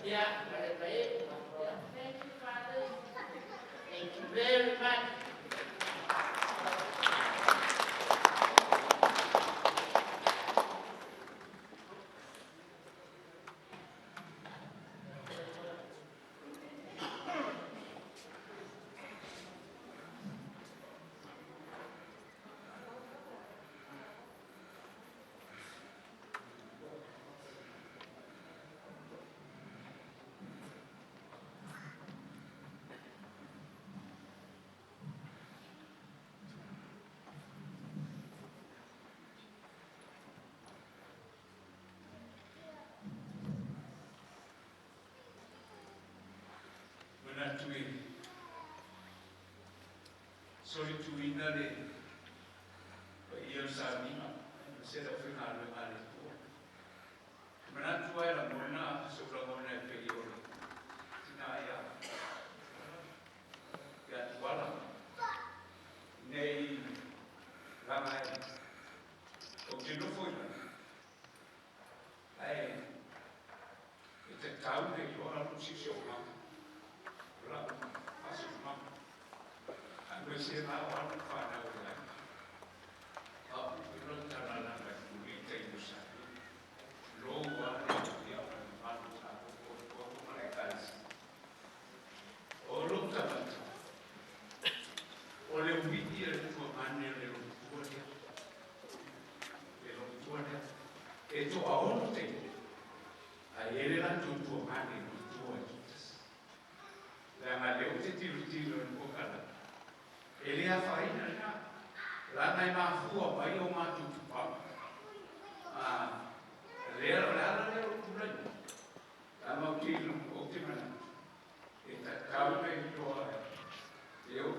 Ia, ma le pae'u. Ia, thank you, fathers. Thank you very much. Manatu e solituina le paia o le sauniga aemaise le aufaigaluega a le Atua. Manatu lava e lagona sou lagona e pei o le tina ia ia Tuala nei laga e ou te nofo i lalo ae e tatau ona iloa lou siosiomaga, o lau faasinomaga, aemaise la o alo ma fanau e ai. A o le tala lava e pule i tai o Samoa. Lou lava le ia ma le mamalu o tatou o ma le Ekalesia. O lou tagata, o le ui'i a le tuamane o le lomatua lea. Le lomatua lea. E toaono teine, ae i ai le latou tuamane matua e toatasi. Leaga lea ou te tilotilo i le polokalame, e le afaina lena, leaga e mafua mai o matou tupaga. Lea, o le ala lea o lou tulai mai, leaga ou te ou te manatu, e tatau ona iloa e ou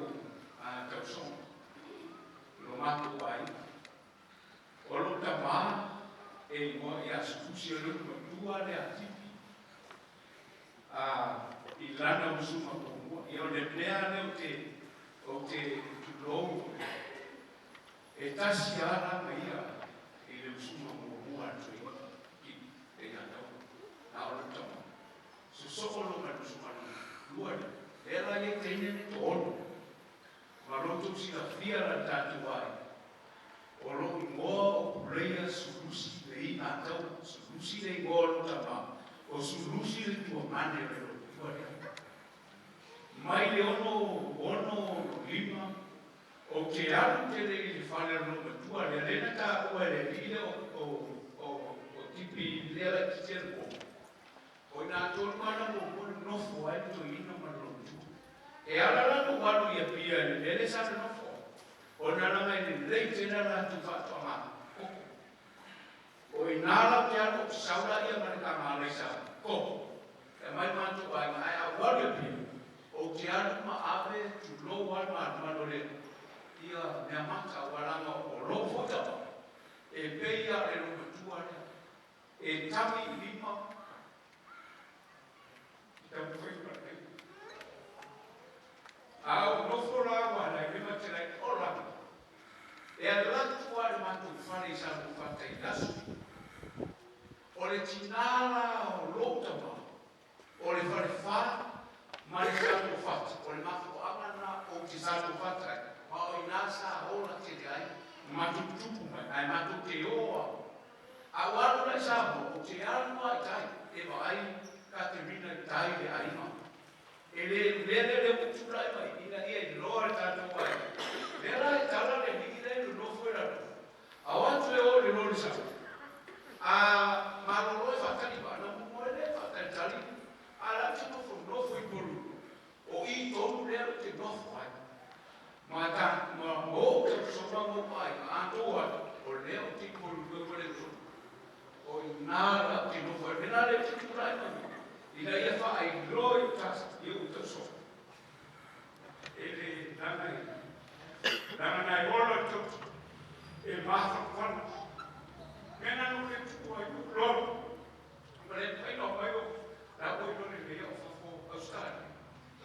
tausoga, lo matou aiga. O lou tamā e igoa ia Sulusi, o le matua lea a Tipi i lana usuga muamua. Ia o le mea lea ou te tulou, e tasi lava la ma ia i le usuga muamua a le toeaina Tipi e ia tau na o lou tamā. Sosoo lo ma le usuga lua lea, lea la ia teine le toaono. Ma lo outou silafia la le tatou aiga, o lou igoa o Puleia Sulusi le igatau, Sulusi le igoa o lou tamā, o Sulusi le tuamane o le lomatua lea. Mai le 65, ou te alu tele i le fale o le lomatua lea, lea na taua e le alii lea o Tipi lea laitiiti le po. O ina tonu ana muamua na nofo ai le toeaina ma le lomatua. E ala la lou alu i Apia i le mea lea sa nonofo ai, ona laga e lelei tele a latou faatoaga koko. O ina la ou te alu ou te sau laia ma le taga alaisa koko e aumai le matou aiga, ae a ou alu i Apia, ou te alu ma ave tulou lava le malumalu o le ia meamata ua laga o lou foi tama e pei lava o le lomatua lea e tagi i lima i taumafai ma le a ou nofo la ua lai le matelai ola e alu atu lava i le matou fale i Saluafata i aso. O le tinā la o lou tamā, o le falefa ma le Saluafata, o le mafuaaga lena ou te Saluafata ai, ma o ina sa ola tele ai ma tuputupu mai, ae matou te o lava. A ua alu la i Samoa, ou te alu lava i tai e vaai Katerina i tai le aiga. E le lea lea lea ua tulai mai ina ia iloa le tatou aiga. Lea la e tala le alii lea e nonofo i lalo. A o atu e o i le loli sa. A malolo e faatali vaa, na muamua ai lea e faatalitali. A la ou te nofo nofo i polu. O i tonu lea ou te nofo ai. Ma ta ma o te soma mo aiga atoa o lea ou te i polu le le uso. O ina la ou te nofo ai. Mena lea ou te tulai mai. Ina ia faailoa i tas i ou tausoga. E le lana i lana nai ola le tautu e mafanafana. Mena no le tua i lolo. Ma le pai no mai o la ua ilo le lea o fafo Australia.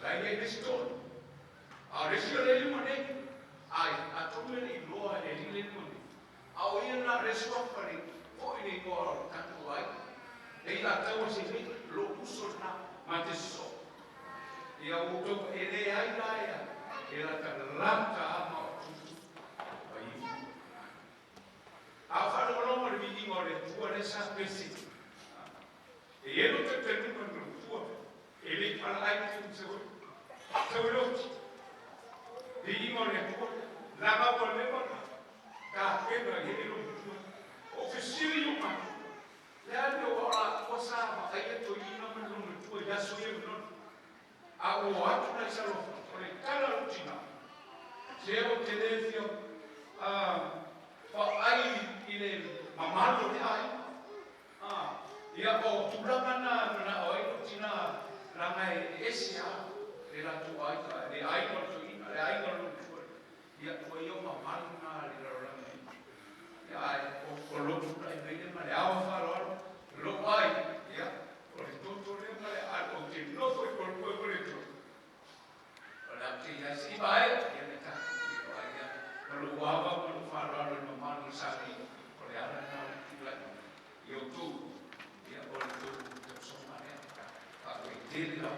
La ia i le isi tolu. A o le isi o le lima nei. Ai, atonu e le iloa e le alii le lima nei. A o ia na le suafa le foi le igoa o le tatou aiga. E ila taua se nei, lo uso na, ma te so. Ia o tau e le ai la ia, e la ta lata ama o tutu. Ai. A whalongolongo le viinga o le tua le sa pesi. E elo te te nunga no tua, e le pala ai te se oi. Se oi loti. Viinga o le tua, langa o le mana, ka pena e elo tua. O fesiri o matu. Le ale o ora tua sa ma ai e to ina ma no tua ya so e no. A o atu na isa lo, o le tala o tina. Se o te le fia, fa ai i le mamalo le ai. Ia o tulaga na na o ai o tina langa e ese a le la tu ai ka le ai o tu ina le ai o lo tu. Ia o ia mamalu na le la la ni. Ia ai o o lo tu ai me ma le awa fa lo lo ai ia o le toto le ma le ai o te no foi por por por tu. O la te ia si vai ia le ta o ai ia o lo ava ma lo fa lo lo mamalu sa ni o le ala na o tu la ia o tu ia o le tu te so ma le pa o te le la.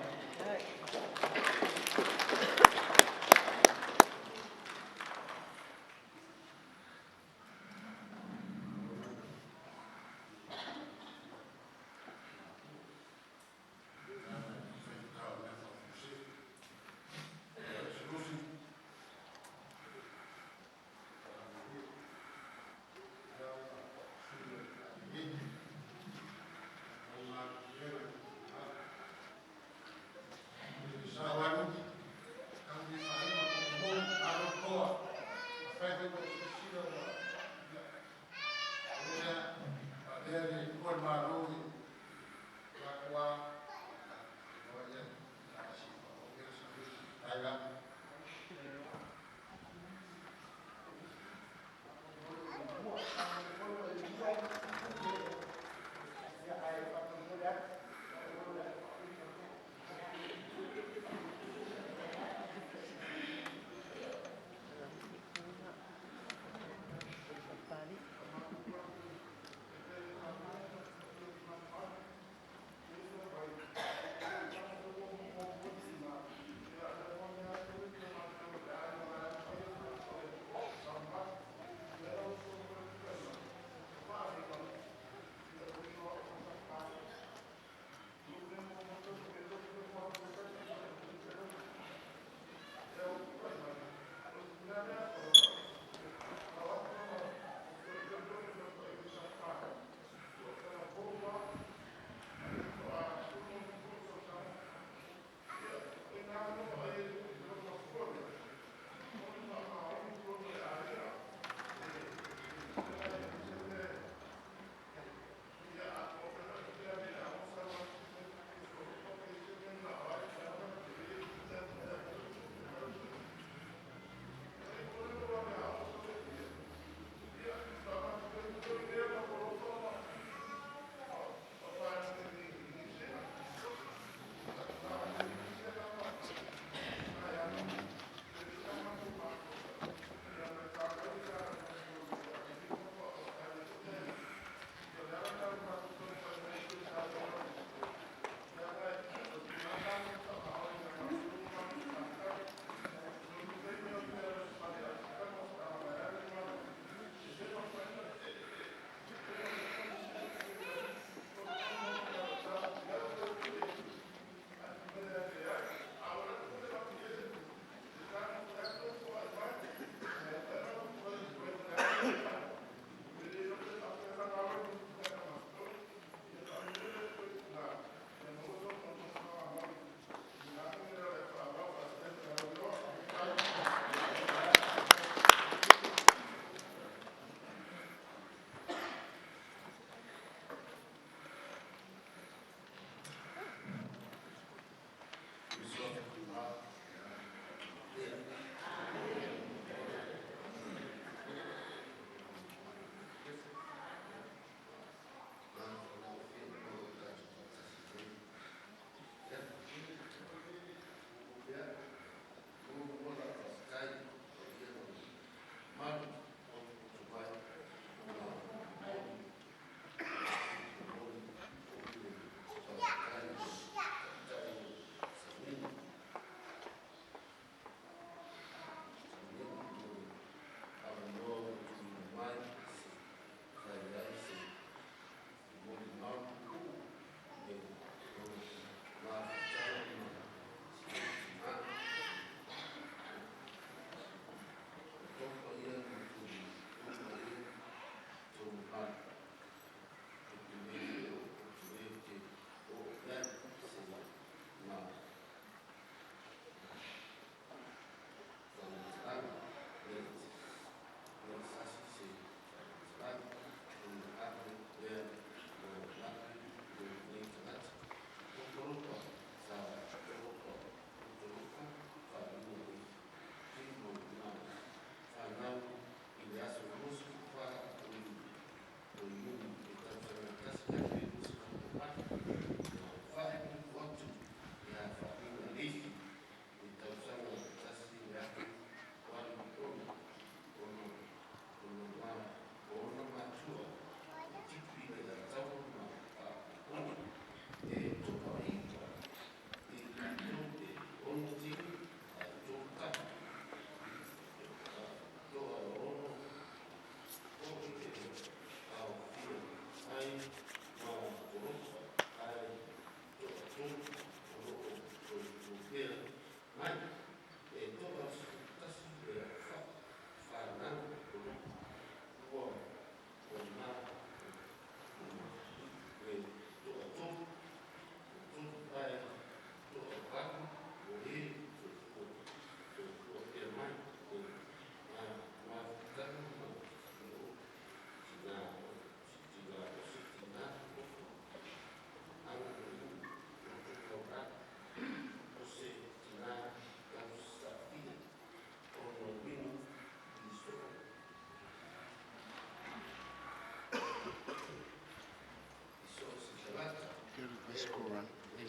The school run. See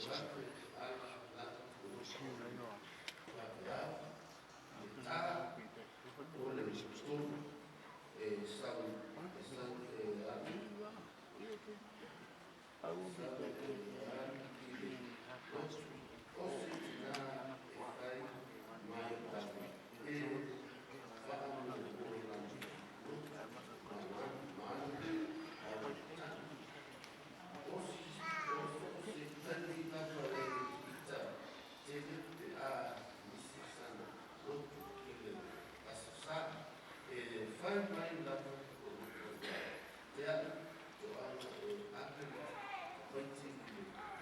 you later on. I'll be back. I will be back between 3:30 and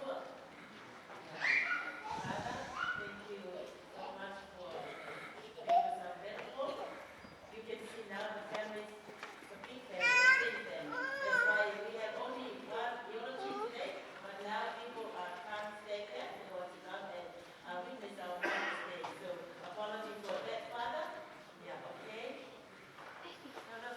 4. Thank you so much for making us available. You can see now the families, the big family, big family. That's why we have only one eulogy today, but now people are can't stay there. They want to come and witness our Mother's Day. So apology for that, Father. Yeah, okay. No, no,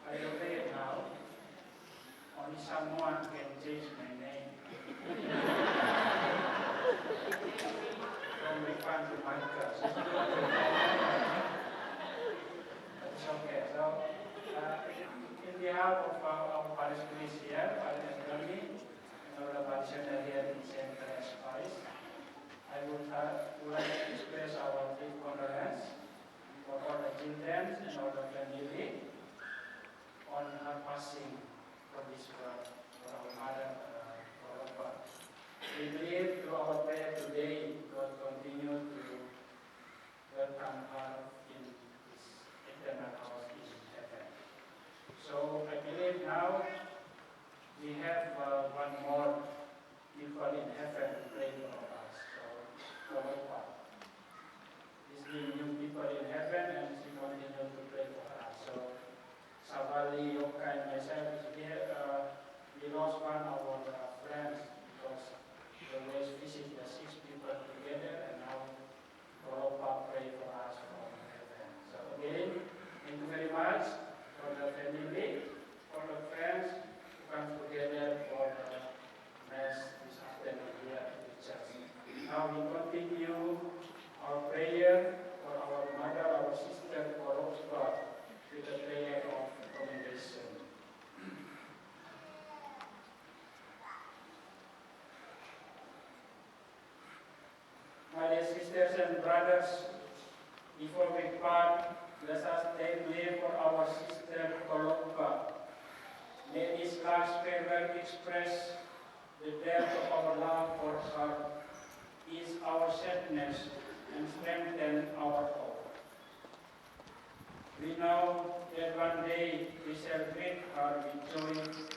I obey it now. Only someone can change my name. From Rifan to Michael. It's okay. So, in behalf of our parish priest here, Father Anthony, and all the parishioners here in St. Therese Parish, I would like to express our deep condolence for all the children and all the family on her passing from this world, for our mother, Kolopa. We believe through our prayer today, God continue to welcome her in His eternal house in heaven. So I believe now we have one more people in heaven to pray for us. So Kolopa is the new people in heaven, and she continue to pray for us. So Savali, Yoka, and myself, we lost one of our friends because we always visit the 6 people together, and now Kolopa pray for us from heaven. So again, thank you very much for the family, for the friends who come together for the Mass this afternoon here at the church. Now we continue our prayer for our mother, our sister, Kolopa, with the prayer of commendation. My dear sisters and brothers, before we part, let us take leave for our sister Kolopa. May this last farewell express the depth of our love for her, ease our sadness, and strengthen our hope. We know that one day we shall greet her with joy